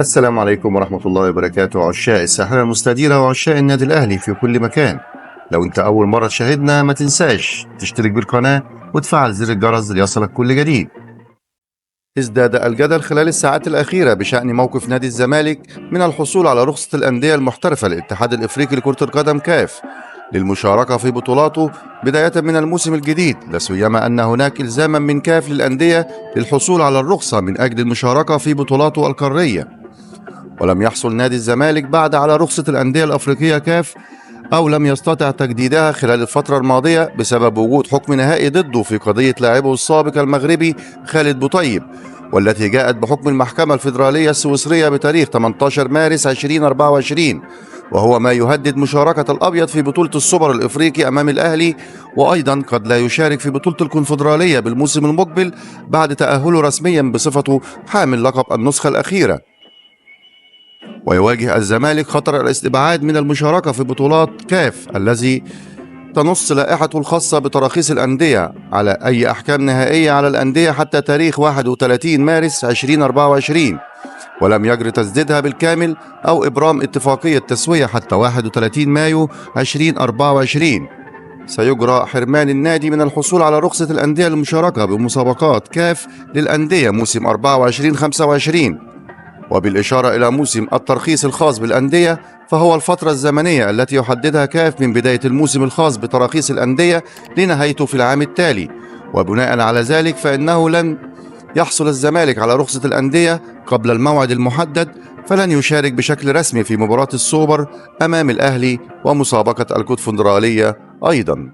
السلام عليكم ورحمة الله وبركاته، عشاق الساحرة المستديرة وعشاق النادي الأهلي في كل مكان. لو أنت أول مرة تشاهدنا ما تنساش تشترك بالقناة وتفعل زر الجرس ليصلك كل جديد. ازداد الجدل خلال الساعات الأخيرة بشأن موقف نادي الزمالك من الحصول على رخصة الأندية المحترفة للاتحاد الإفريقي لكرة القدم كاف للمشاركة في بطولاته بداية من الموسم الجديد، لا سيما أن هناك إلزاما من كاف للأندية للحصول على الرخصة من أجل المشاركة في بطولاته القارية. ولم يحصل نادي الزمالك بعد على رخصة الأندية الأفريقية كاف أو لم يستطع تجديدها خلال الفترة الماضية بسبب وجود حكم نهائي ضده في قضية لاعبه السابق المغربي خالد بوطيب، والتي جاءت بحكم المحكمة الفيدرالية السويسرية بتاريخ 18 مارس 2024، وهو ما يهدد مشاركة الأبيض في بطولة السوبر الإفريقي أمام الأهلي، وأيضا قد لا يشارك في بطولة الكونفدرالية بالموسم المقبل بعد تأهله رسميا بصفته حامل لقب النسخة الأخيرة. ويواجه الزمالك خطر الاستبعاد من المشاركة في بطولات كاف الذي تنص لائحته الخاصة بتراخيص الأندية على أي أحكام نهائية على الأندية حتى تاريخ 31 مارس 2024، ولم يجر تسديدها بالكامل أو إبرام اتفاقية تسوية حتى 31 مايو 2024. سيجرى حرمان النادي من الحصول على رخصة الأندية للمشاركة بمسابقات كاف للأندية موسم 24-25. وبالإشارة إلى موسم الترخيص الخاص بالأندية، فهو الفترة الزمنية التي يحددها كاف من بداية الموسم الخاص بتراخيص الأندية لنهايته في العام التالي، وبناء على ذلك فإنه لن يحصل الزمالك على رخصة الأندية قبل الموعد المحدد، فلن يشارك بشكل رسمي في مباراة السوبر أمام الأهلي ومسابقة الكونفدرالية أيضا.